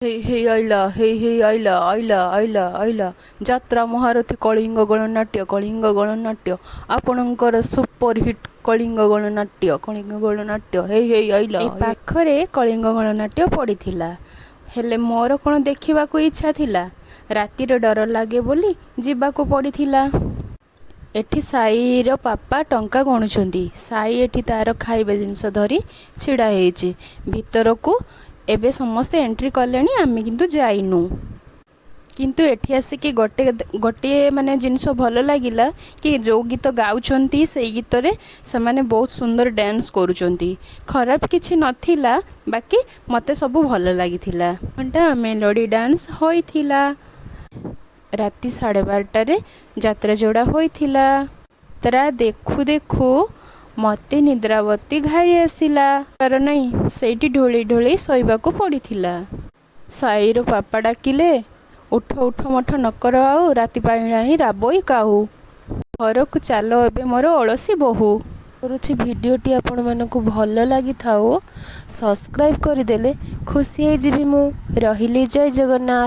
ହେଇ ହେଇ ଆଇଲା, ହେଇ ହେଇ ଆଇଲା, ଆଇଲା ଆଇଲା ଆଇଲା ଯାତ୍ରା ମହାରଥୀ କଳିଙ୍ଗ ଗଣନାଟ୍ୟ, କଳିଙ୍ଗ ଗଣନାଟ୍ୟ, ଆପଣଙ୍କର ସୁପରହିଟ୍ କଳିଙ୍ଗ ଗଣନାଟ୍ୟ, କଳିଙ୍ଗ ଗଣନାଟ୍ୟ, ହେଇ ହେଇ ଆଇଲା। ଏ ପାଖରେ କଳିଙ୍ଗ ଗଣନାଟ୍ୟ ପଡ଼ିଥିଲା, ହେଲେ ମୋର କ'ଣ ଦେଖିବାକୁ ଇଚ୍ଛା ଥିଲା? ରାତିରେ ଡର ଲାଗେ ବୋଲି ଯିବାକୁ ପଡ଼ିଥିଲା। ଏଠି ସାଇର ପାପା ଟଙ୍କା ଗଣୁଛନ୍ତି। ସାଇ ଏଠି ତାର ଖାଇବା ଜିନିଷ ଧରି ଛିଡ଼ା ହେଇଛି। ଭିତରକୁ ଏବେ ସମସ୍ତେ ଏଣ୍ଟ୍ରି କଲେଣି, ଆମେ କିନ୍ତୁ ଯାଇନୁ। କିନ୍ତୁ ଏଠି ଆସିକି ଗୋଟେ ଗୋଟିଏ ମାନେ ଜିନିଷ ଭଲ ଲାଗିଲା କି ଯେଉଁ ଗୀତ ଗାଉଛନ୍ତି, ସେଇ ଗୀତରେ ସେମାନେ ବହୁତ ସୁନ୍ଦର ଡ୍ୟାନ୍ସ କରୁଛନ୍ତି। ଖରାପ କିଛି ନଥିଲା, ବାକି ମୋତେ ସବୁ ଭଲ ଲାଗିଥିଲା। ଘଣ୍ଟା ମେଲୋଡ଼ି ଡ୍ୟାନ୍ସ ହୋଇଥିଲା। ରାତି 12:30ରେ ଯାତ୍ରା ଯୋଡ଼ା ହୋଇଥିଲା। ଯାତ୍ରା ଦେଖୁ ଦେଖୁ ମୋତେ ନିଦ୍ରାବତୀ ଘାରି ଆସିଲା। ନାହିଁ, ସେଇଠି ଢୋଳେଇ ଢୋଳେଇ ଶୋଇବାକୁ ପଡ଼ିଥିଲା। ସାଇର ପାପା ଡାକିଲେ, ଉଠ ଉଠ, ମଠ ନକର ଆଉ, ରାତି ପାହିଲାଣି, ରାବଇ କାଉ, ଘରକୁ ଚାଲ ଏବେ ମୋର ଅଳସୀ ବୋହୂ। କରୁଛି ଭିଡ଼ିଓଟି ଆପଣମାନଙ୍କୁ ଭଲ ଲାଗିଥାଉ। ସବସ୍କ୍ରାଇବ୍ କରିଦେଲେ ଖୁସି ହେଇଯିବି ମୁଁ। ରହିଲି, ଜୟ ଜଗନ୍ନାଥ।